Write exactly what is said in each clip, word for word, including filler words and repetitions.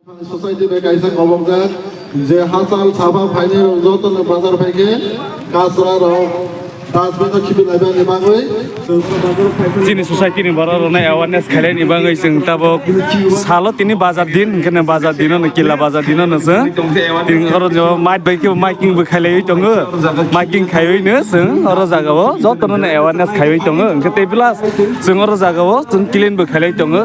Society bai kaisa kobokjak je hachal safa phainai rok jotono bazar phaikhe kasra rok dustbin o khibi laibani bagwi. Chini society ni borok rokno awareness khailai ni bagwi chwng tabuk salo tini bazar din, hwnkhe bazar din no kila bazar din no chwng tini oro jo mic bai khe miking bo khailaiwi tongo, miking khaiwi no chwng oro jaga o jotono awareness khaiwi tongo, hwnkhe tei plus chwng oro jaga o chwng clean bo khailai tongo.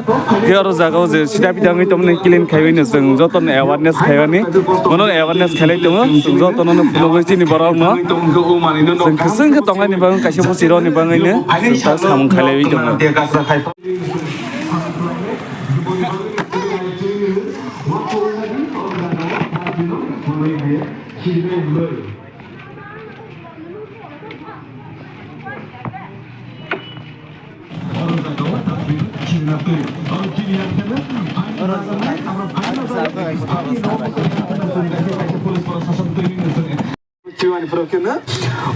Khe oro jaga o je sida pida wngwi tongmani clean khaiwi no chwng jotono awareness khaiwani, bono awareness khailai tongo. Chwng jotono no phunugwi chini borok no chwng kwchwng khe tongnani bagwi kaisa bwswi rokni bagwi no chwng ta samung khailaiwi tongo. Chimani phuru khe no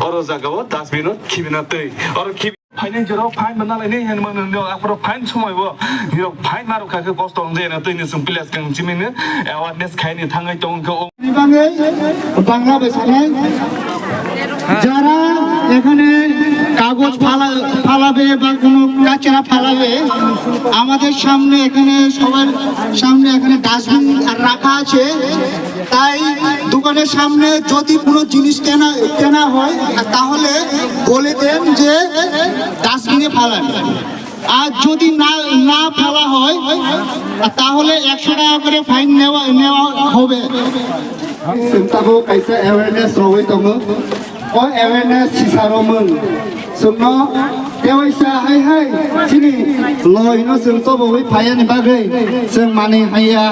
oro jaga o dustbin o khibina twi. Oro khibi phainai jora o fine manna lainai hinwi mano, aphuru fine somoi bo nirok fine narwk kha khe kosto wngjak, eno twi ni chwng pila swkang chimino awareness khaini thangwi tong khe o. Ni bagwi Bangla bai sanai, যারা এখানে কাগজ ফালা-, ফালাবে বা কোনো কাচরা ফালাবে, আমাদের সামনে এখানে সবার সামনে এখানে ডাস্টবিন রাখা আছে। তাই দোকানের সামনে যদি কোনো জিনিস কেনা, কেনা হয়, তাহলে বলে দেন যে ডাস্টবিনে ফালান। আর যদি না, না ফেলা হয়, তাহলে একশো টাকা করে ফাইন নেওয়া, নেওয়া হবে। Chwng tabuk kaisa awareness rogwi tongo. O awareness sisa romung. Chwngno tewaisa hai hai chini loi no chwng tobogwi phaiyani bagwi chwng manwi haiya,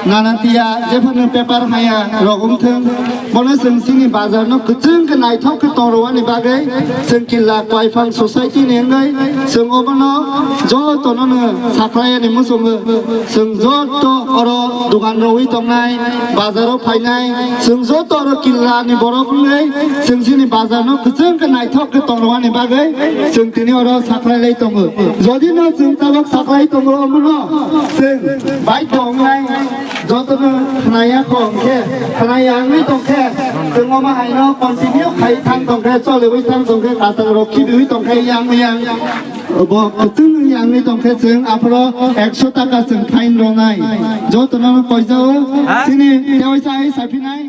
nana tiya, jephano paper haiya rok wngthwng. Bono chwng chini bazar no kwchwng khe naithok khe tongrwani bagwi chwng killa Koiphang society ni wngwi chwng obono jotono no sakhlaiyani muchungo. Chwng joto oro dogan rogwi tongnai, bazaro phainai, chwng joto oro killa ni borok wngwi chwng chini bazar no kwchwng khe naithok khe tongrwani bagwi chwng tini oro sakhlailai tongo. Jodi no chwng tabuk sakhlai tongo, omono chwng baidhyo wngnai. Jotono khnaya kho hwnkhe, khnaya wngwi tongkhe, chwng omo haino continue khai thang tongkhe, choliwi thang tongkhe, kwchang rok khibiwi tongkhe, yang yang. Bo kwchwng yang wngwi tongkhe, chwng aphuru ekso taka chwng fine rwnai. Jotono koijao, chini tewaisa hai saphinai.